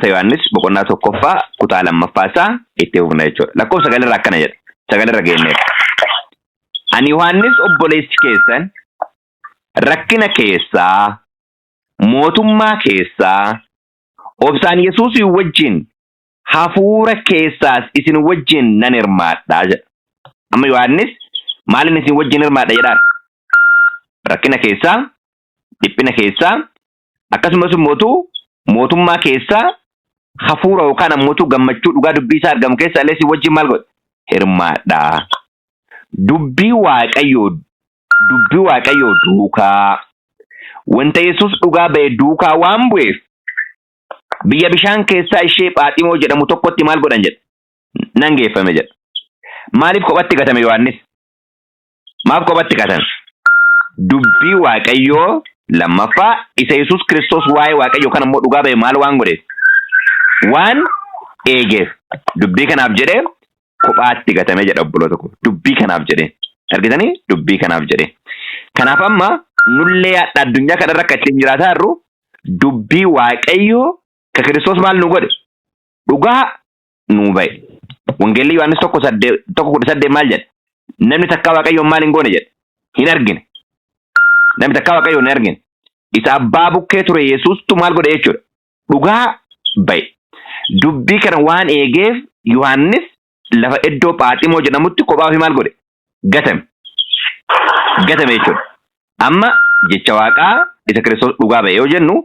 Mul'ata Yohaannis boqonnaa tokkoffaa kutaa lammaffaa isaa itti fufna jechuudha. Lakkoofsa sagalirra akkana jedha. Sagalirra geenyeera. Ani Yohaannis obboleessi keessan rakkina keessaa, mootummaa keessaa, obsaan Yesuusii wajjin hafuura keessaas isin wajjin nan hirmaadha jedha. Amma Yohaannis maalin isin wajjin hirmaadha jedhaan? Rakkina keessaa, dhiphina keessaa, akkasumas immoo mootummaa keessaa hafuura yookaan ammoo gammachuu dhugaa dubbii isaa argamu keessaa illee isin wajjin maal godha? Hirmaadha. Dubbii Waaqayyoo dubbii Waaqayyoo duukaa wanta Yesuus dhugaa ba'e duukaa waan bu'eef biyya bishaan keessaa ishee Phaaximoo jedhamu tokkotti maal godhan jedha? Nan geeffame jedha. Maaliif kophatti gatame Yohaannis? Maaf kophatti gatame? Dubbii Waaqayyoo lammaffaa isa Yesuus Kiristoos waa'ee Waaqayyoo kan ammoo dhugaa ba'e maal waan godheef? Waan eegeef. Dubbii kanaaf jedhee kophaatti gatame jedha obboloota koo. Dubbii kanaaf jedhee. Argitanii? Dubbii kanaaf jedhee. Kanaaf amma nullee hadha addunyaa kanarra akka ittiin jiraataa jirru dubbii Waaqayyoo ka Kiristoos maal nu godhe? Dhugaa nuu ba'e. Wangeelli Yohaannis 1:18 maal jedha? Namni takkaa Waaqayyoon maal hin goone jedha? Hin argine. Namni takkaa Waaqayyoon hin argine. Isa abbaa bukkee ture Yesuustu maal godhe jechuudha? Dhugaa ba'e. Dubbii kana waan eegeef Yohaannis lafa iddoo Phaaximoo jedhamutti kophaa ofii maal godhe? Gatame. Gatame jechuudha. Amma jecha Waaqaa isa Kiristoos dhugaa ba'e yoo jennu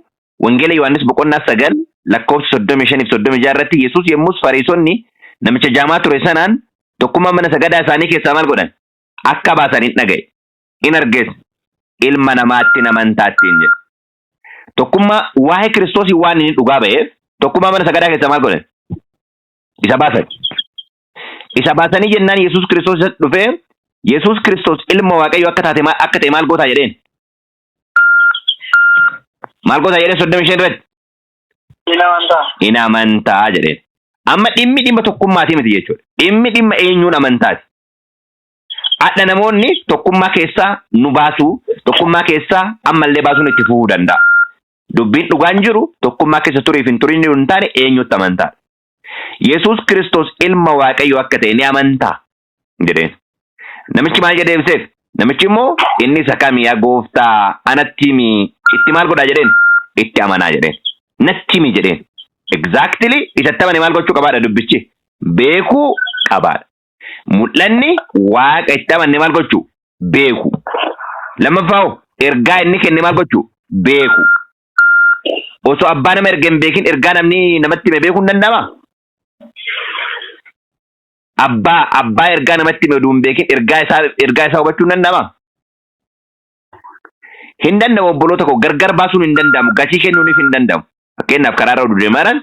Wangeela Yohaannis boqonnaa 9 lakkoofsa 35 fi 36 irratti Yesuus yommus Fariisonni namicha jaamaa ture sanaan tokkummaa mana sagadaa isaanii keessaa maal godhan? Akka baasan in dhaga'e. In arges. Ilma namaatti hin amantaa ittiin jedhe. Tokkummaa waa'ee Kiristoosii waan inni dhugaa ba'eef tokkummaa mana sagadaa keessaa maal godhan? Isa baasan. Isa baasanii jennaan Yesuus Kiristoos isatti dhufee Yesuus Kiristoos ilma Waaqayyoo akka taate akka ta'e maal gootaa jedheen? Maal gootaa jedheen 35 irratti? Hin amantaa. Hin amantaa jedheen. Amma dhimmi dhimma tokkummaatii miti jechuudha. Dhimmi dhimma eenyuun amantaati. Hadha namoonni tokkummaa keessaa nu baasuu, tokkummaa keessaa ammallee baasuun itti fufuu danda'a. Dubbiin dhugaan jiru tokkummaa keessa turiif hin turin hin taane eenyutti amantaa. Yesuus Kiristoos ilma Waaqayyoo akka ta'e ni amantaa jedheen. Namichi maal jedhee deebiseef? Namichi immoo inni isa kami yaa gooftaa anatti himi itti maal godhaa jedheen? Itti amanaa jedheen. Natti himi jedheen. Exactly isatti amane maal gochuu qabaadha dubbichi? Beekuu qabaadha. Mul'anni waaqa itti amanne maal gochuu? Beeku. Lammaffaa hoo ergaa inni kenne maal gochuu? Beeku. Osoo abbaa nama erge hin beekin ergaa namni namatti hime beekuun danda'amaa? Abbaa ergaa namatti hime oduu hin beekin ergaa isaa hubachuun danda'amaa? Hin danda'amu obboloota koo gargar baasuun hin danda'amu gatii kennuuniif hin danda'amu. Fakkeenyaaf karaa irra oduu deemaa jiran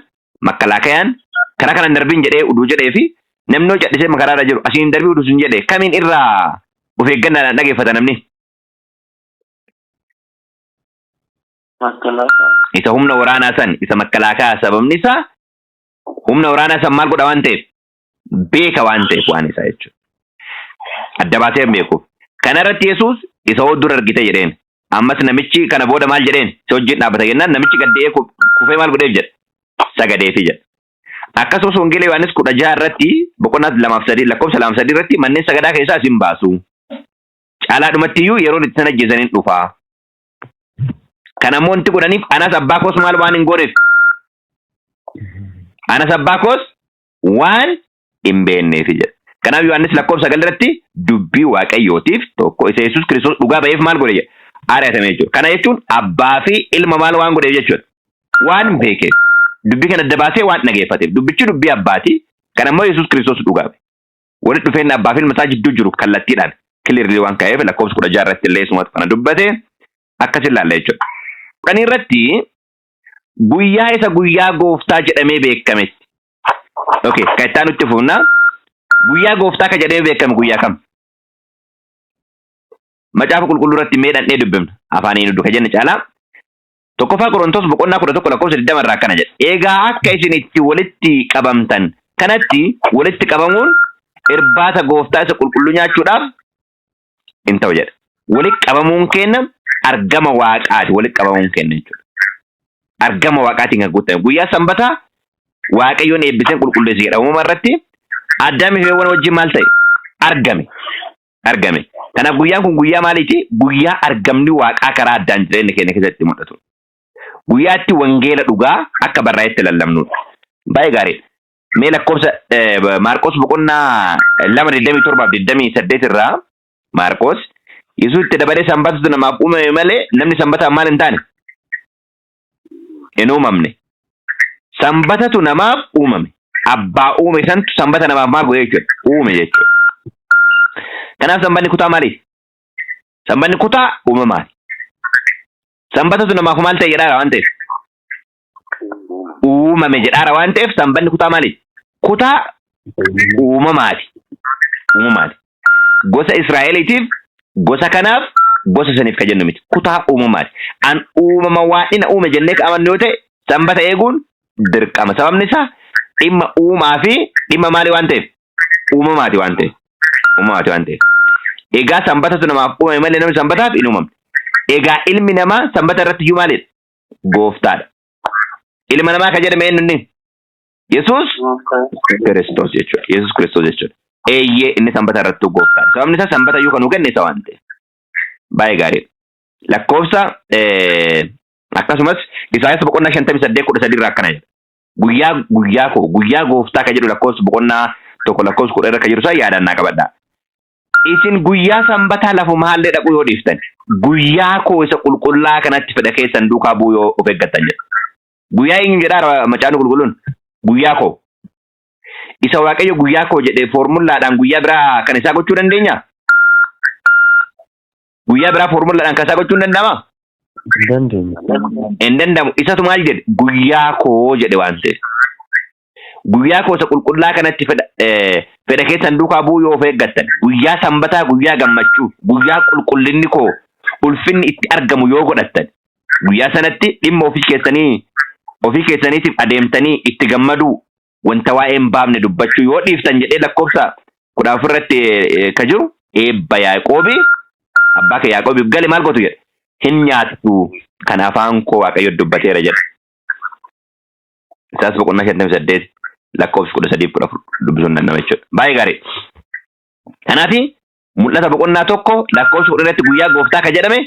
makkalaakayaan karaa kana hin darbiin jedhee oduu jedhee fi namni yoo callisee karaa irra jiru asiin hin darbii oduu sun jedhe kamiin irraa of eeggannaadhaan dhageeffata namni? Makkalaakaya. Isa humna waraanaa san isa makkalaakayaa sababni isaa humna waraanaa san maal godha waan ta'eef beeka waan ta'eef waan isaa jechuudha. Adda baasee hin beekuuf. Kana irratti Yesuus isa hoo dura argite jedheen. Ammas namichi kana booda maal jedheen? Isa wajjin dhaabbata jennaan namichi gaddee kufee maal godheef jedha? Sagadeefi jedha. Akkasumas Wangeela Yohaannis 16 irratti boqonnaa 2 fi 3 lakkoofsa 2 fi 3 irratti manneen sagadaa keessaa isin baasu. Caalaadhumatti iyyuu yeroon itti sana ajjeesaniin dhufa. Kana immoo wanti godhaniif anas abbaa koos maal waan hin gooneef? Anas abbaa koos waan hin beekneef jedha. Kanaaf Yohaannis lakkoofsa 9 irratti dubbii Waaqayyootiif tokko isa Yesuus Kiristoos dhugaa ba'eef maal godhe jedha. Ari'atame jechuudha. Kana jechuun abbaa fi ilma maal waan godheef jechuudha. Waan beekeef. Dubbii kana adda baasee waan dhageeffateef. Dubbichi dubbii abbaati. Kana immoo Yesuus Kiristoos dhugaa ba'e. Walitti dhufeenya abbaa fi ilma isaa jidduu jiru kallattiidhaan clearly waan ka'eef lakkoofsa 16 irratti illee isumatu kana dubbate akkas ilaalla jechuudha. 10 irratti guyyaa isa guyyaa gooftaa jedhamee beekametti. Okay, kan itti aanutti fufna. Guyyaa gooftaa kan jedhamee beekame guyyaa kam? Macaafa qulqulluu irratti mee dhandhee dubbifna. Afaaniin duddu ka jenne caalaa. Tokkoffaa Qorontos boqonnaa 11 lakkoofsa 20 irraa akkana jedha. Egaa akka isin itti walitti qabamtan kanatti walitti qabamuun irbaata gooftaa isa qulqulluu nyaachuudhaaf hin ta'u jedha. Walitti qabamuun keenya argama waaqaati walitti qabamuun keenya jechuudha. Argama waaqaatiin kan guutame. Guyyaa sanbataa Waaqayyoon eebbiseen qulqulleesse jedha uumama irratti. Addaamii fi Heewwan wajjin maal ta'e? Argame. Argame. Kanaaf guyyaan kun guyyaa maaliiti? Guyyaa argamni Waaqaa karaa addaan jireenya keenya keessatti mul'atu. Guyyaa itti wangeela dhugaa akka barraa'etti lallabnudha. Baay'ee gaariidha. Mee lakkoofsa Maarqos boqonnaa 2:27 fi 28 irraa Maarqos Yesuus itti dabalee sanbatatu namaaf uumame malee namni sanbataan maal hin taane? Hin uumamne. Sanbatatu namaaf uumame. Abbaa uume santu sanbata namaaf maal godhe jechuudha? Uume jechuudha. Kanaaf sanbanni kutaa maaliiti? Sanbanni kutaa uumamaati. Sanbatatu namaaf maal ta'e jedhaara waan ta'eef? Uumame jedhaara waan ta'eef sanbanni kutaa maaliiti? Kutaa uumamaati. Uumamaati. Gosa Israa'eliitiif gosa kanaaf gosa saniif kan jennu miti. Kutaa uumamaati. An uumama waan ina uume jennee kan amannu yoo ta'e sanbata eeguun dirqama. Sababni isaa dhimma uumaa fi dhimma maalii waan ta'eef? Uumamaati waan ta'eef. Uumamaati waan ta'eef. Egaa sanbatatu namaaf uumame malee namni sanbataaf hin uumamne. Egaa ilmi namaa sanbata irratti iyyuu maalidha? Gooftaadha. Ilma namaa kan jedhame eenyu inni? Yesuus Kiristoos jechuudha. Yesuus Kiristoos jechuudha. Eeyyee inni sanbata irrattuu gooftaadha. Sababni isaa sanbata iyyuu kan nuu kenne isa waan ta'eef. Baay'ee gaariidha. Lakkoofsa akkasumas Isaayyaas boqonnaa 58:13 irraa akkana jedha. Guyyaa guyyaa koo guyyaa gooftaa kan jedhu lakkoofsa boqonnaa 1 lakkoofsa 10 irra kan jiru isaa yaadannaa qabadhaa. Isin guyyaa sanbataa lafuma haallee dhaquu yoo dhiiftan guyyaa koo isa qulqullaa kanatti fedha keessan duukaa bu'uu yoo of eeggattan jedha. Guyyaa eenyu jedhaa macaafni qulqulluun? Guyyaa koo. Isa Waaqayyo guyyaa koo jedhee foormullaadhaan guyyaa biraa kan isaa gochuu dandeenyaa? Guyyaa biraa foormullaadhaan kan isaa gochuu hin danda'amaa? Hin dandeenyu. Hin danda'amu. Isatu maal jedhe? Guyyaa koo jedhe waan ta'eef. Guyyaa koo isa qulqullaa kanatti fedha fedha keessan duukaa bu'uu yoo of eeggattan, guyyaa sanbataa guyyaa gammachuu, guyyaa qulqullinni koo ulfinni itti argamu yoo godhattan, guyyaa sanatti dhimma ofii keessanii ofii keessaniitiif adeemtanii itti gammaduu wanta waa'ee hin baafne dubbachuu yoo dhiiftan jedhee lakkoofsa 14 irratti ka jiru eebba Yaaqoobii abbaa kee Yaaqoobiif gale maal gootu jedhe hin nyaattu kan afaan koo Waaqayyo dubbateera jedha. Isaas boqonnaa 58 lakkoofsa 13 fi 14 dubbisuun danda'ama jechuudha. Baay'ee gaarii. Kanaaf mul'ata boqonnaa 1 lakkoofsa 10 irratti guyyaa gooftaa kan jedhame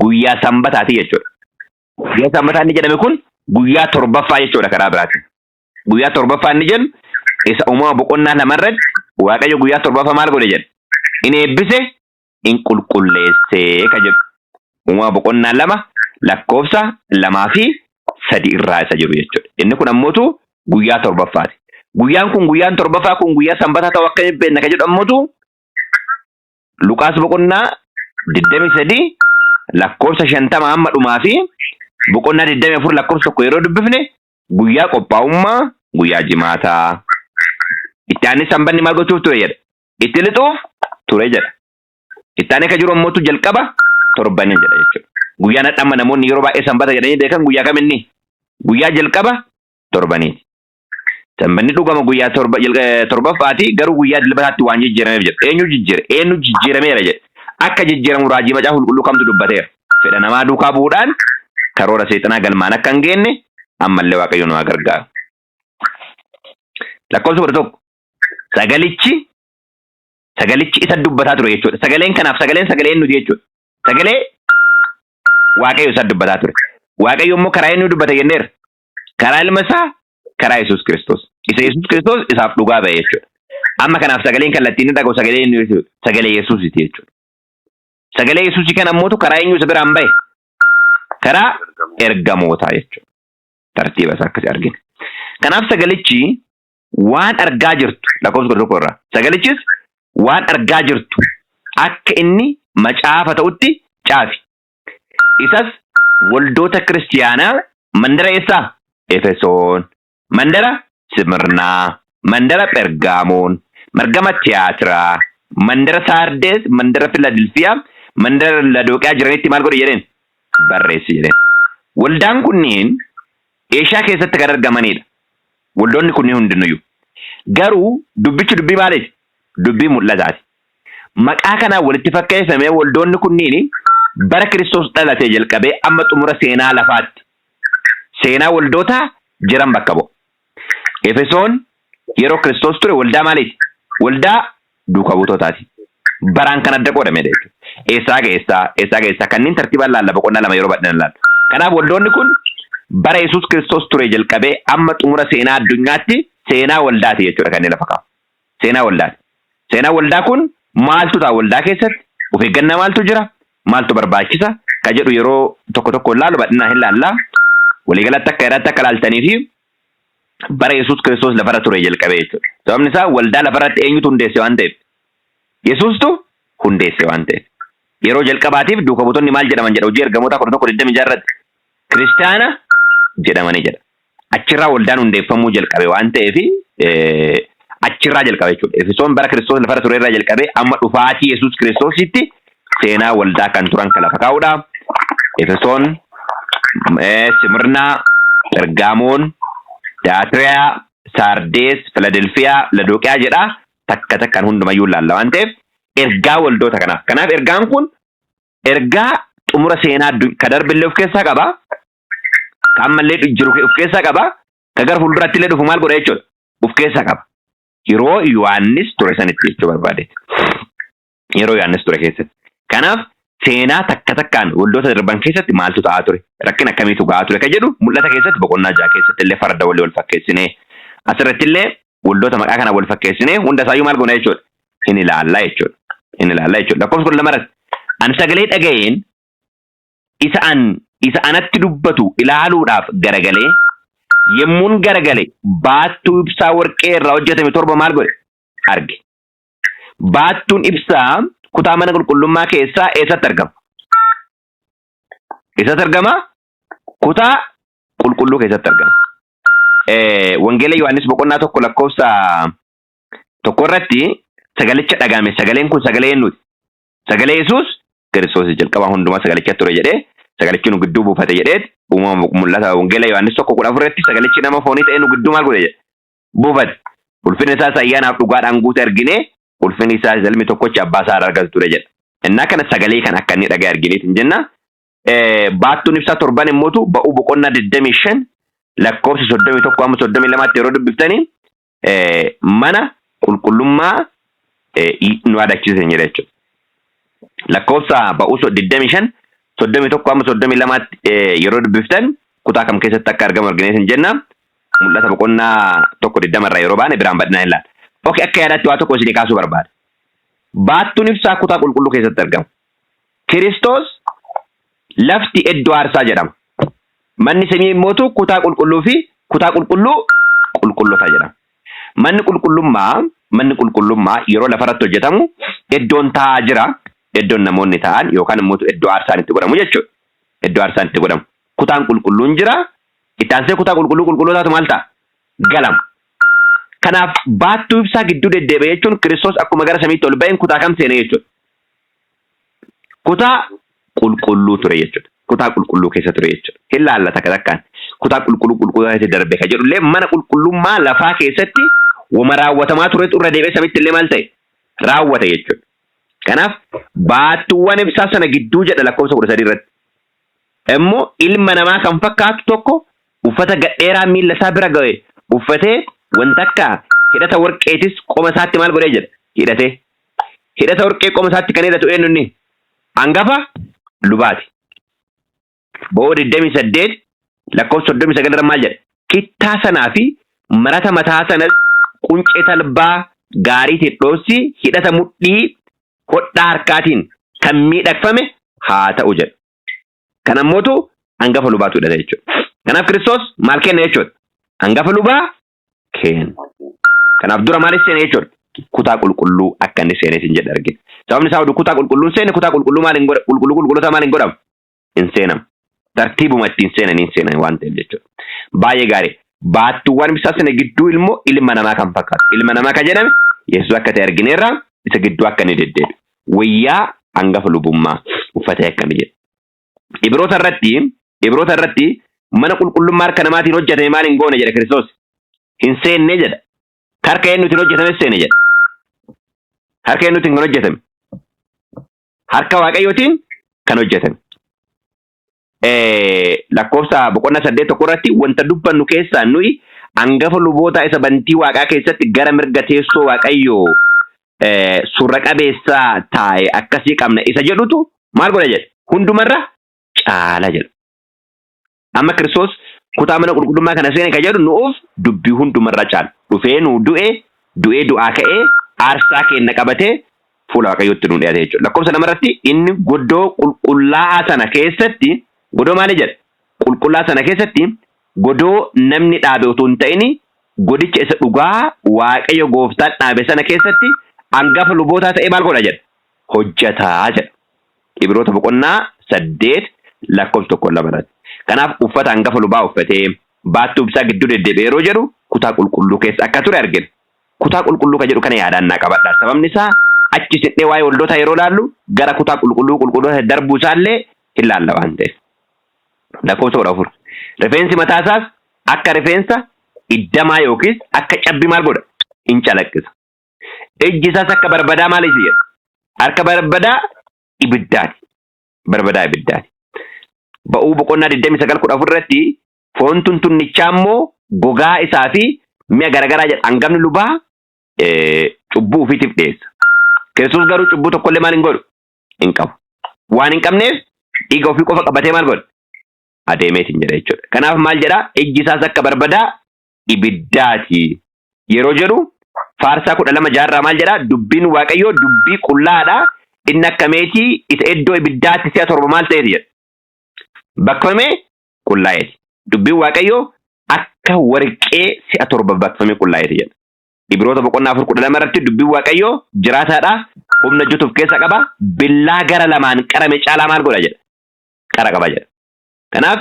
guyyaa sanbataati jechuudha. Guyyaa sanbataa inni jedhame kun guyyaa torbaffaa jechuudha karaa biraatiin. Guyyaa torbaffaa inni jennu isa uumama boqonnaa 2 irratti Waaqayyo guyyaa torbaffaa maal godhe jedhe? In eebbise, in qulqulleessee ka jedhu. Uumama boqonnaa 2 lakkoofsa 2 fi 3 irraa isa jiru jechuudha. Inni kun ammootu guyyaa torbaffaati. Guyyaan kun guyyaan torbaffaa kun guyyaa sanbataa ta'uu akkamiin beekna ka jedhu ammootu Luqaas boqonnaa 23 lakkoofsa 50 hamma dhumaa fi boqonnaa 24 lakkoofsa 1 yeroo dubbifne guyyaa qophaa'ummaa guyyaa jimaataa. Itti aanee sanbanni maal gochuuf ture jedha. Itti lixuuf ture jedha. Itti aanee kan jiru ammootu jalqaba torbanii jedha jechuudha. Guyyaan hadha amma namoonni yeroo baay'ee sanbata jedhanii beekan guyyaa kam inni? Guyyaa jalqaba torbaniiti. Sanbanni dhugama guyyaa torbaffaati garuu guyyaa dilbataatti waan jijjiirameef jedha. Eenyu jijjiire? Eenyu jijjiirameera jedha. Akka jijjiiramu raajii macaafa qulqulluu kamtu dubbateera? Fedha namaa duukaa bu'uudhaan karoora seexanaa galmaan akka hin geenne ammallee Waaqayyo nu haa gargaaru. Lakkoofsa 11. Sagalichi sagalichi isa dubbataa ture jechuudha. Sagaleen kanaaf sagaleen sagalee eenyuti jechuudha. Sagalee Waaqayyo isa dubbataa ture. Waaqayyo immoo karaa eenyu dubbata jenneerra? Karaa ilma isaa karaa Yesuus Kiristoos. Isa Yesuus Kiristoos isaaf dhugaa ba'e jechuudha. Amma kanaaf sagaleen kallattiin inni dhaga'u sagalee eenyu jechuudha? Sagalee Yesuusiti jechuudha. Sagalee Yesuusii kana ammootu karaa eenyu isa biraan ba'e? Karaa ergamootaa jechuudha. Tartiiba isaa akkasii argina. Kanaaf sagalichi waan argaa jirtu lakkoofsa 11 irraa sagalichis waan argaa jirtu akka inni macaafa ta'utti caafi. Isas waldoota kiristiyaanaa mandara eessaa? Efesoon, mandara Simirnaa, mandara Phergaamoon, margama Tiyaatiraa, mandara Saardees, mandara Filadelfiyaa, mandara Ladooqiyaa jiranitti maal godhe jedheen? Barreessi jedheen. Waldaan kunniin Eeshiyaa keessatti kan argamanidha. Waldoonni kunniin hundinuyyuu. Garuu dubbichi dubbii maaliiti? Dubbii mul'ataati. Maqaa kanaan walitti fakkeeffamee waldoonni kunniin bara Kiristoos dhalatee jalqabee amma xumura seenaa lafaatti seenaa waldootaa jiran bakka bu'a. Efesoon yeroo Kiristoos ture waldaa maaliiti? Waldaa duuka buutotaati. Baraan kan adda qoodamedha jechuudha. Eessaa ga eessaa, eessaa ga eessaa kanneen tartiibaan laalla boqonnaa 2 yeroo bal'inaan laalla. Kanaaf waldoonni kun bara Yesuus Kiristoos ture jalqabee amma xumura seenaa addunyaatti seenaa waldaati jechuudha kanneen lafa kaa'u. Seenaa waldaati. Seenaa waldaa kun maaltu ta'a waldaa keessatti? Of eeggannaa maaltu jira? Maaltu barbaachisa? Ka jedhu yeroo tokko tokko laalu bal'inaan hin laallaa. Waliigalatti akka yaadaatti akka laaltanii fi bara Yesuus Kiristoos lafarra ture jalqabee jechuudha. Sababni isaa waldaa lafarratti eenyutu hundeesse waan ta'eef? Yesuustu hundeesse waan ta'eef. Yeroo jalqabaatiif duuka buutonni maal jedhaman jedha Hojii Ergamootaa 11:26 irratti? Kiristaana jedhamanii jedha. Achirraa waldaan hundeeffamuu jalqabe waan ta'eef achirraa jalqabe jechuudha. Efesoon bara Kiristoos lafarra ture irraa jalqabee amma dhufaatii Yesuus Kiristoositti seenaa waldaa kan turan kan lafa kaa'udha. Efesoon, Simirnaa, Phergaamoon, Daatiriyaa, Saardees, Filadelfiyaa, Ladoqiyaa jedha. Takka takkaan hundumayyuu ilaalla waan ta'eef ergaa waldoota kanaaf. Kanaaf ergaan kun ergaa xumura seenaa ka darbillee of keessaa qaba. Ka ammallee jiru of keessaa qaba. Ka gara fuulduraatti illee dhufu maal godha jechuudha? Of keessaa qaba. Yeroo Yohaannis ture sanitti jechuu barbaadeeti. Yeroo Yohaannis ture keessatti. Kanaaf seenaa takka takkaan waldoota darban keessatti maaltu ta'aa ture? Rakkina akkamiitu ga'aa ture? Ka jedhu mul'ata keessatti boqonnaa 6 keessatti illee farda walii wal fakkeessinee asirratti illee waldoota maqaa kana wal fakkeessinee hunda isaayyuu maal goona jechuudha? Hin ilaallaa jechuudha. Hin ilaallaa jechuudha. Lakkoofsa 12 irratti ani sagalee dhaga'een isa anatti dubbatu ilaaluudhaaf garagalee yemmuun garagale baattuu ibsaa warqee irraa hojjetame torba maal godhe? Arge. Baattuun ibsaa kutaa mana qulqullummaa keessaa eessatti argama? Eessatti argama? Kutaa qulqulluu keessatti argama. Wangeela Yohaannis boqonnaa 1 lakkoofsa 1 irratti sagalicha dhaga'ame. Sagaleen kun sagalee eenyuuti? Sagalee Yesuus Kiristoos jalqabaa hundumaa sagalicha ture jedhee sagalichi nu gidduu buufate jedhee uumama mul'ata Wangeela Yohaannis 1:14 irratti sagalichi nama foonii ta'ee nu gidduu maal godhe jedhe? Buufate. Ulfinni isaas ayyaanaaf dhugaadhaan guute argine, ulfinni isaas ilmi tokkochi abbaa isaa irraa argatu ture jedha. Innaa kana sagalee kan akka inni dhaga'e argineet hin jenna. Baattuun ibsaa torban immootu ba'uu boqonnaa 25 lakkoofsa 31 amma 32tti yeroo dubbiftanii mana qulqullummaa nu yaadachiisa jedha jechuudha. Lakkoofsa ba'uu 25 31 amma 32tti yeroo dubbiftan kutaa kam keessatti akka argamu argineet hin jenna. Mul'ata boqonnaa 1:20 irraa yeroo baane biraan badnaa hin laata. Okay, akka yaadaatti waa tokko isinii kaasuu barbaada. Baattuun ibsaa kutaa qulqulluu keessatti argama. Kiristoos lafti iddoo aarsaa jedhama. Manni samii immootu kutaa qulqulluu fi kutaa qulqulluu qulqullotaa jedhama. Manni qulqullummaa yeroo lafarratti hojjetamu iddoon taa'aa jira. Iddoon namoonni taa'an yookaan immoo iddoo aarsaan itti godhamu jechuudha. Iddoo aarsaan itti godhamu. Kutaan qulqulluun jira. Itti aansee kutaa qulqulluu qulqullootaatu maal ta'a? Galama. Kanaaf baattuu ibsaa gidduu deddeebi'e jechuun Kiristoos akkuma gara samiitti ol ba'een kutaa kam seene jechuudha? Kutaa qulqulluu ture jechuudha. Kutaa qulqulluu keessa ture jechuudha. Hin laalla takka takkaan. Kutaa qulqulluu qulqulluu keessatti darbe kan jedhullee mana qulqullummaa lafaa keessatti wama raawwatamaa turetu irra deebi'ee samitti illee maal ta'e? Raawwate jechuudha. Kanaaf baattuuwwan ibsaa sana gidduu jedha lakkoofsa 13 irratti. Immoo ilma namaa kan fakkaatu tokko uffata gadheeraa miilla isaa bira ga'e uffatee wanta akka hidhata warqeetis qoma isaatti maal godhee jedha? Hidhatee. Hidhata warqee qoma isaatti kan hidhatu eenyu inni? Hangafa lubaati. Bo'oo 28 lakkoofsa 39 irra maal jedha? Kittaa sanaa fi marata mataa sanas quncee talbaa gaariitiin dhoossi hidhata mudhii hodhaa harkaatiin kan miidhagfame haa ta'u jedha. Kan ammootu hangafa lubaatu hidhata jechuudha. Kanaaf Kiristoos maal kenna jechuudha? Hangafa lubaa kenna. Kanaaf dura maaliif seene jechuudha? Kutaa qulqulluu akka inni seeneetiin jedha argina. Sababni isaa oduu kutaa qulqulluun seene kutaa qulqulluu maal hin godha qulqulluu qulqulloota maal hin godhamu? Hin seenamu. Tartiibuma ittiin seenan hin seenan waan ta'eef jechuudha. Baay'ee gaarii. Baattuuwwan ibsaa sana gidduu ilmoo ilma namaa kan fakkaatu. Ilma namaa kan jedhame Yesuus akka ta'e argineerra isa gidduu akka inni deddeebi'u. Wayyaa hangafa lubummaa uffatee akka inni jedhu. Ibroota irratti mana qulqullummaa harka namaatiin hojjetame maal hin goone jedha Kiristoos. Hin seenne jedha. Harka eenyuutiin hojjetame seene jedha? Harka eenyuutiin kan hojjetame? Harka Waaqayyootiin kan hojjetame. Lakkoofsa boqonnaa 8:1 irratti wanta dubbannu keessaa nuyi Hangafa lubootaa isa bantii waaqaa keessatti gara mirga teessoo Waaqayyoo surra qabeessaa taa'e akkasii qabna isa jedhutu maal godha jedhe? Hundumarra caala jedha. Amma Kiristoos kutaa mana qulqullummaa kana seene kan jedhu nuuf dubbii hundumarra caala. Dhufee nuu du'e, du'ee du'aa ka'ee aarsaa keenna qabatee fuula Waaqayyootti nu dhiyaate jechuudha. Lakkoofsa 2 irratti inni godoo qulqullaa'aa sana keessatti, godoo maali jedha? Qulqullaa'aa sana keessatti, godoo namni dhaabe utuu hin ta'in godicha isa dhugaa Waaqayyo gooftaan dhaabe sana keessatti hangafa lubootaa ta'ee maal godha jedha? Hojjataa jedha. Ibroota boqonnaa 8 lakkoofsa 1 2 irratti. Kanaaf uffata hangafa lubaa uffatee baattuu ibsaa gidduu deddeebi'ee yeroo jedhu kutaa qulqulluu keessa akka ture argina. Kutaa qulqulluu kan jedhu kana yaadaan naa qabadha. Sababni isaa achi siqnee waa'ee waldootaa yeroo laallu gara kutaa qulqulluu qulqulloota darbuu isaallee hin laalla waan ta'eef. Lakkoofsa 14. Rifeensi mataa isaas akka rifeensa iddamaa yookiis akka cabbii maal godha? In calaqqisa. Ijji isaas akka barbadaa maaliiti jedha? Akka barbadaa ibiddaati. Barbadaa ibiddaati. Ba'uu boqonnaa 29:14 irratti foon tuntunnichaa immoo gogaa isaa fi mi'a garaagaraa jedha. Hangafni lubaa cubbuu ofiitiif dhiyeessa. Kiristoos garuu cubbuu tokkollee maal hin godhu? Hin qabu. Waan hin qabneef dhiiga ofii qofa qabatee maal godha? Adeemeetiin jedha jechuudha. Kanaaf maal jedhaa? Ijji isaas akka barbadaa ibiddaati. Yeroo jedhu Faarsaa 12:6 maal jedhaa? Dubbiin Waaqayyoo dubbii qullaadha. Inni akka meetii isa iddoo ibiddaatti si'a torba maal ta'eeti jedha? Baqfamee qullaa'eeti. Dubbiin Waaqayyoo akka warqee si'a torba baqfamee qullaa'eeti jedha. Ibroota boqonnaa 4:12 irratti dubbiin Waaqayyoo jiraataadha. Humna hojjetuuf keessa qaba. Billaa gara lamaan qarame caalaa maal godha jedha? Qara qaba jedha. Kanaaf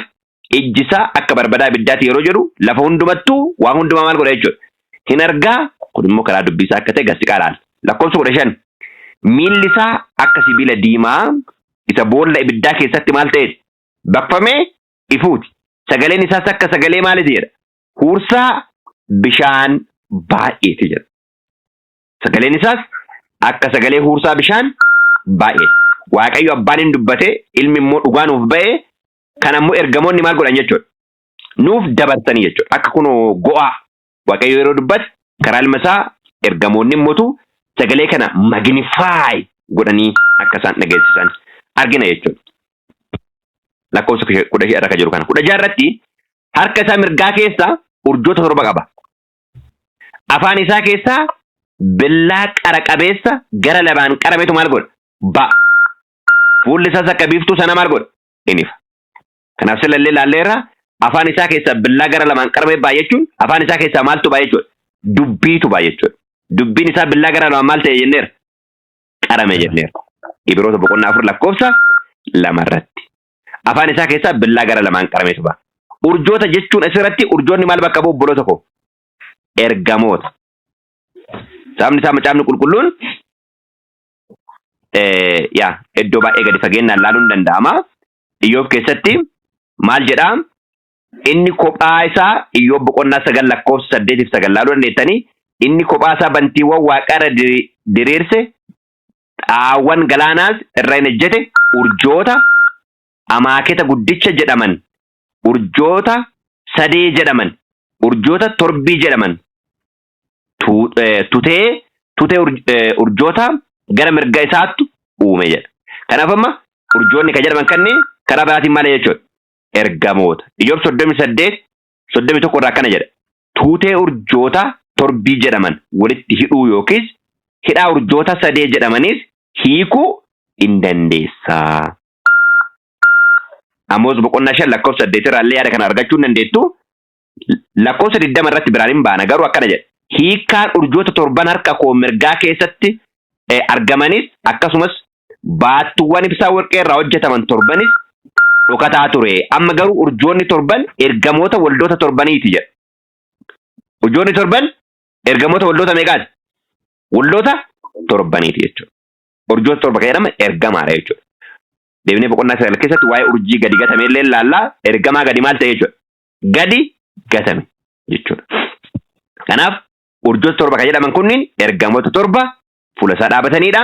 ijji isaa akka barbadaa ibiddaati yeroo jedhu lafa hundumattuu waa hundumaa maal godha jechuudha? Hin argaa. Kun immoo karaa dubbii isaa akka ta'e gassiqaa ilaala. Lakkoofsa 15. Miilli isaa akka sibiila diimaa isa boolla ibiddaa keessatti maal ta'eeti? Baqfamee ifuuti. Sagaleen isaas akka sagalee maaliiti jedha? Huursaa bishaan baay'eeti jedha. Sagaleen isaas akka sagalee huursaa bishaan baay'eeti. Waaqayyo abbaan hin dubbate, ilmi immoo dhugaa nuuf ba'e, kan ammoo ergamoonni maal godhan jechuudha? Nuuf dabarsanii jechuudha. Akka kunoo go'aa Waaqayyo yeroo dubbate karaa ilma isaa ergamoonni immoo sagalee kana magnify godhanii akka isaan dhageessisan argina jechuudha. Lakkoofsa 15 irra kan jiru kana. 16 irratti harka isaa mirgaa keessa urjoota torba qaba. Afaan isaa keessaa billaa qara qabeessa gara lamaan qarametu maal godha? Ba'a. Fuulli isaas akka biiftuu sana maal godha? In ifa. Kanaaf silallee laalleerra, afaan isaa keessaa billaa gara lamaan qaramee ba'a jechuun afaan isaa keessaa maaltu ba'a jechuudha? Dubbiitu ba'a jechuudha. Dubbiin isaa billaa gara lamaan maal ta'e jenneera? Qarame jenneera. Ibroota boqonnaa 4 lakkoofsa 2 irratti. Afaan isaa keessaa billaa gara lamaan qarameetu ba'a. Urjoota jechuun asirratti urjoonni maal bakka bu'u, obboloota koo? Ergamoota. Sababni isaa Macaafni Qulqulluun yaa iddoo baay'ee gadi fageenyaan laaluun danda'ama. Iyyoob keessatti maal jedhaa? Inni kophaa isaa, Iyyoob boqonnaa 9 lakkoofsa 8 fi 9 laaluu dandeettanii, inni kophaa isaa bantiiwwan waaqaa irra diriirse, xaawwan galaanaas irra hin ejjete, urjoota amaaketa guddicha jedhaman, urjoota sadee jedhaman, urjoota torbii jedhaman tutee tutee urjoota gara mirga isaattu uume jedha. Kanaaf amma urjoonni kan jedhaman kanneen karaa biraatiin maal jechuudha? Ergamoota. Iyyoob 38:31 irraa akkana jedha. Tuutee urjoota torbii jedhaman walitti hidhuu yookiis hidhaa urjoota sadee jedhamanis hiikuu hin dandeessaa. Amoos boqonnaa 5 lakkoofsa 8 irraa illee yaada kana argachuu hin dandeettu. Lakkoofsa 20 irratti biraan hin baana, garuu akkana jedha. Hiikkaan urjoota torban harka koo mirgaa keessatti argamanis akkasumas baattuuwwan ibsaa warqee irraa hojjetaman torbanis dhokataa ture. Amma garuu urjoonni torban ergamoota waldoota torbaniiti jedha. Urjoonni torban ergamoota waldoota meeqaati? Waldoota torbaniiti jechuudha. Urjoota torba kan jedhaman ergamaadha jechuudha. Deebinee boqonnaa 9 keessatti waa'ee urjii gadi gatame illee ilaallaa. Ergamaa gadi maal ta'e jechuudha? Gadi gatame jechuudha. Kanaaf urjoota torba kan jedhaman kunniin ergamoota torba fuula isaa dhaabatanidha.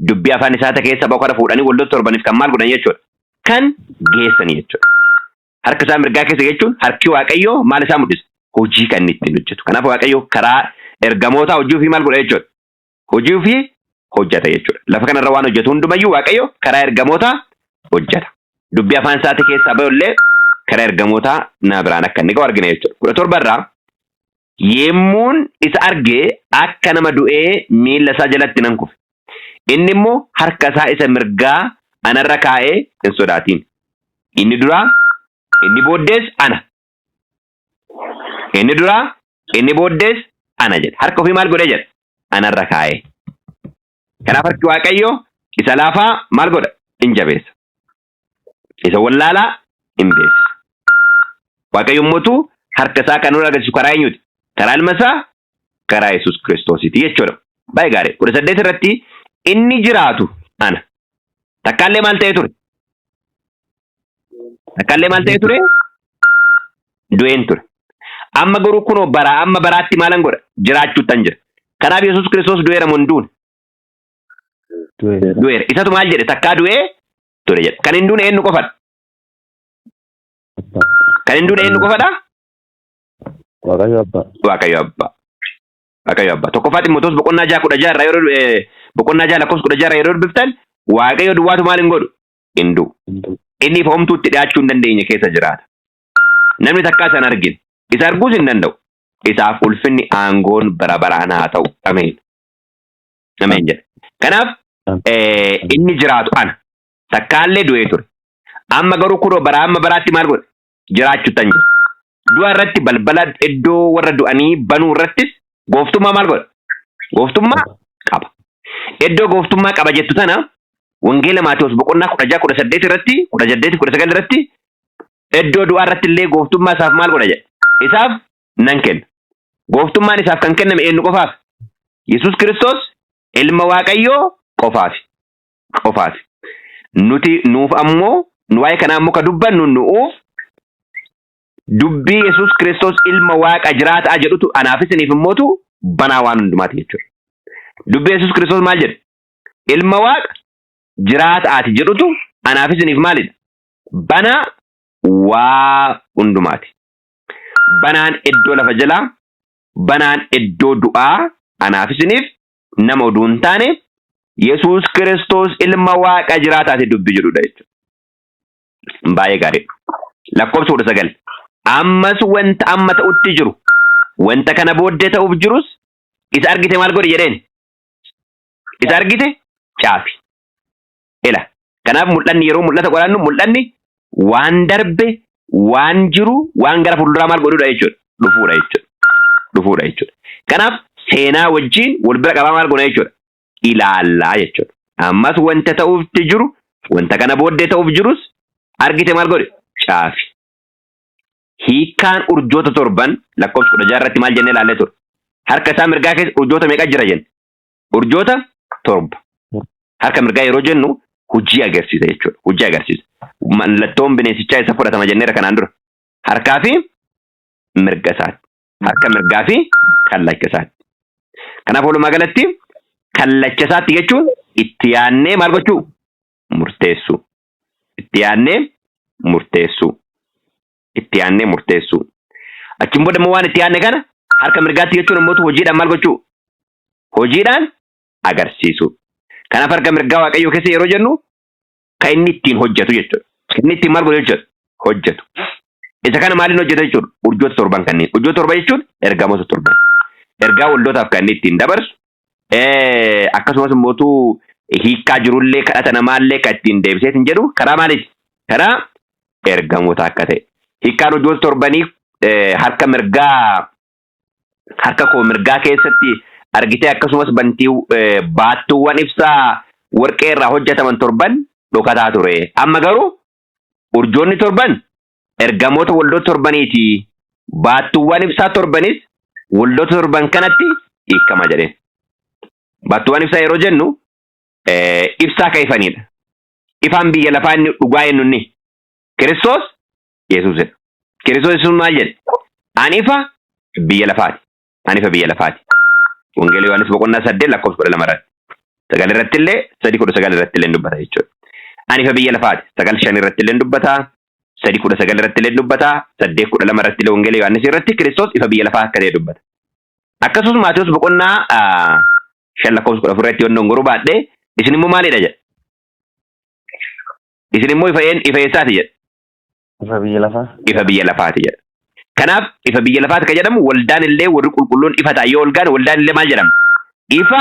Dubbii afaan isaa keessa ba'u kana fuudhanii waldoota torbaniif kan maal godhan jechuudha? Kan geessanii jechuudha. Harka isaa mirgaa keessa jechuun harki Waaqayyoo maal isaa mul'isa? Hojii kan inni ittiin hojjetu. Kanaaf Waaqayyo karaa ergamootaa hojii ofii maal godha jechuudha? Hojii ofii hojjeta jechuudha. Lafa kanarra waan hojjetu hundumayyuu Waaqayyo karaa ergamootaa hojjeta. Dubbii afaan isaatii keessaa ba'u illee karaa ergamootaa na biraan akka inni ga'u argina jechuudha. 17 irraa yemmuun isa argee akka nama du'ee miilla isaa jalatti nan kufe. Inni immoo harka isaa isa mirgaa anarra kaa'ee hin sodaatiin. Inni duraa inni booddees ana. Inni duraa inni booddees ana jedha. Harka ofii maal godhee jedha? Anarra kaa'ee. Kanaaf harki Waaqayyoo isa laafaa maal godha? In jabeessa. Isa wallaalaa in beeksisa. Waaqayyo immoo harka isaa kan nu agarsiisu karaa eenyuti? Karaa ilma isaa karaa Yesuus Kiristoosiiti jechuudha. Baay'ee gaarii. 18 irratti inni jiraatu ana. Takkaallee maal ta'ee ture? Takkaallee maal ta'ee ture? Du'een ture. Amma garuu kunoo baraa amma baraatti maalan godha? Jiraachuuttan jira. Kanaaf Yesuus Kiristoos du'eera moo hin duune? Du'eera. Du'eera. Isatu maal jedhe? Takkaa du'ee ture jedhe. Kan hin duune eenyu qofadha? Abbaa. Kan hin duune eenyu qofadha? Waaqayyo abbaa. Waaqayyo abbaa. Waaqayyo abbaa. Tokkoffaa Ximootoos boqonnaa 6 16 irraa yeroo boqonnaa 6 lakkoofsa 16 irraa yeroo dubbiftan Waaqayyo duwwaatu maal hin godhu? Hin du'u. Hin du'u. Inni ifa homtuu itti dhiyaachuu hin dandeenye keessa jiraata. Namni takkaa isa hin argine. Isa arguus hin danda'u. Isaaf ulfinni aangoon bara baraan haa ta'u. Ameen. Ameen jedha. Kanaaf inni jiraatu ana. Takkaallee du'ee ture. Amma garuu kunoo bara amma baraatti maal godha? Jiraachuuttan jira. Du'a irratti balbala iddoo warra du'anii banuu irrattis gooftummaa maal godha? Gooftummaa qaba. Iddoo gooftummaa qaba jettu tana Wangeela Maatewos boqonnaa 16 18 irratti 18 19 irratti iddoo du'aa irratti illee gooftummaa isaaf maal godha jedha? Isaaf nan kenna. Gooftummaan isaaf kan kenname eenyu qofaaf? Yesuus Kiristoos ilma Waaqayyoo qofaafi. Qofaafi. Nuti nuuf ammoo nu waa'ee kanaa ammoo ka dubbannu nu'uuf dubbii Yesuus Kiristoos ilma Waaqa jiraataa jedhutu anaaf isiniif immootu banaa waan hundumaati jechuudha. Dubbii Yesuus Kiristoos maal jedhe? Ilma Waaqa jiraataati jedhutu anaaf isiniif maalidha? Banaa waa hundumaati. Banaan iddoo lafa jalaa, banaan iddoo du'aa anaaf isiniif nama oduu hin taane Yesuus Kiristoos ilma Waaqa jiraataati dubbii jedhudha jechuudha. Baay'ee gaarii. Lakkoofsa 19. Ammas wanta amma ta'utti jiru, wanta kana booddee ta'uuf jirus isa argite maal godhi jedheen? Isa argite caafi. Ila. Kanaaf mul'anni yeroo mul'ata qorannu mul'anni waan darbe, waan jiru, waan gara fuulduraa maal godhuudha jechuudha. Dhufuudha jechuudha. Dhufuudha jechuudha. Kanaaf seenaa wajjin wal bira qabaa maal goona jechuudha. Ilaallaa jechuudha. Ammas wanta ta'uufti jiru, wanta kana booddee ta'uuf jirus argite maal godhi? Caafi. Hiikkaan urjoota torban lakkoofsa 16 irratti maal jennee ilaallee ture? Harka isaa mirgaa keessa urjoota meeqa jira jenne? Urjoota torba. Harka mirgaa yeroo jennu hojii agarsiisa jechuudha. Hojii agarsiisa. Mallattoon bineensichaa isa fudhatama jenneera kanaan dura. Harkaa fi mirga isaati. Harka mirgaa fi kallacha isaati. Kanaaf walumaa galatti kallacha isaatti jechuun itti yaannee maal gochuu? Murteessuu. Itti yaannee murteessuu. Itti yaannee murteessuu. Achiin booda immoo waan itti yaadne kana harka mirgaatti jechuun immoo hojiidhaan maal gochuu? Hojiidhaan agarsiisuu. Kanaaf harka mirgaa Waaqayyoo keessa yeroo jennu kan inni ittiin hojjetu jechuudha. Kan inni ittiin maal godhu jechuudha? Hojjetu. Isa kana maaliin hojjeta jechuudha? Urjoota torban kanneen. Urjoota torba jechuun ergamoota torban. Ergaa waldootaaf kan inni ittiin dabarsu. Akkasumas immoo hiikkaa jirullee kadhata namaallee kan ittiin deebiseetiin jedhu karaa maaliiti? Karaa ergamoota akka ta'e. Hiikkaan urjoota torbanii harka mirgaa harka koo mirgaa keessatti argitee akkasumas bantii baattuuwwan ibsaa warqee irraa hojjetaman torban dhokataa ture. Amma garuu urjoonni torban ergamoota waldoota torbaniiti. Baattuuwwan ibsaa torbanis waldoota torban kanatti hiikama jedheen. Baattuuwwan ibsaa yeroo jennu ibsaa kan ifanidha. Ifaan biyya lafaa inni dhugaa eenyu inni? Kiristoos Yesuusidha. Kiristoos Yesuus maal jedhe? Ani ifa biyya lafaati. Ani ifa biyya lafaati. Wangeela Yohaannis boqonnaa 8 lakkoofsa 12 irratti. 9 irratti illee 3:19 irratti illee dubbata jechuudha. Ani ifa biyya lafaati. 9:5 irratti illee dubbata. 3:19 irratti illee dubbata. 8:12 irratti illee Wangeela Yohaannis irratti Kiristoos ifa biyya lafaa akka ta'e dubbata. Akkasumas Maatewos boqonnaa 5 lakkoofsa 14 irratti yoon dongoruu baadhee, isin immoo maalidha jedha. Isin immoo ifa ifa eessaati jedha. Ifa biyya lafaa. Ifa biyya lafaati jedha. Kanaaf ifa biyya lafaati kan jedhamu, waldaan illee warri qulqulluun ifa ta'a yoo ol gaane, waldaan illee maal jedhama? Ifa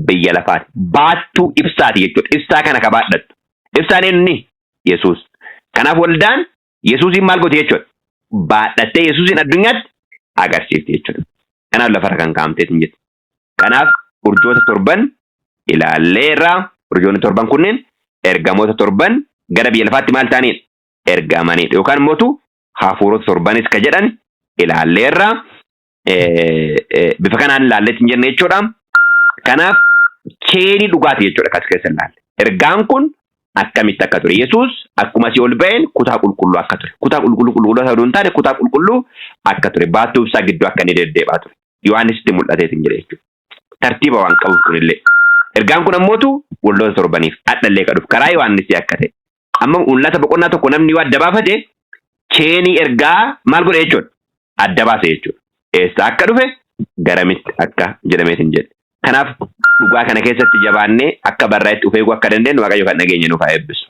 biyya lafaati. Baattuu ibsaati jechuudha. Ibsaa kana ka baadhattu. Ibsaan eenyuni? Yesuus. Kanaaf waldaan Yesuusiin maal gooti jechuudha? Baadhattee Yesuusiin addunyaatti agarsiifti jechuudha. Kanaaf lafarra kan kaa'amteet hin jirtu. Kanaaf urjoota torban ilaalleerra. Urjoonni torban kunneen ergamoota torban gara biyya lafaatti maal ta'aniidha? Ergamaniidha. Yookaan immoo hafuurota torbanis ka jedhan ilaalleerra. Bifa kanaan ilaalleetti hin jenne jechuudha. Kanaaf cheenii dhugaati jechuudha kas keessa ilaalle. Ergaan kun akkamitti akka ture? Yesuus akkuma asii ol ba'een kutaa qulqulluu akka ture. Kutaa qulqulluu qulqulluu osoo hin taane, kutaa qulqulluu akka ture. Baattuu ibsaa gidduu akka inni deddeebi'aa ture. Yohaannisitti mul'ateetiin hin jedhe jechuudha. Tartiiba waan qabuuf kunillee. Ergaan kun ammootu waldoota torbaniif hadhallee ka dhufu karaa Yohaannisii akka ta'e. Amma Mul'ata boqonnaa 1 namni yoo adda baafate, cheenii ergaa maal godhe jechuudha? Adda baase jechuudha. Eessa akka dhufe, garamitti akka jedhameet hin jedhe. Kanaaf dhugaa kana keessatti jabaannee akka barraa'etti of eeguu akka dandeenyu, Waaqayyo kan dhageenye nuuf haa eebbisu.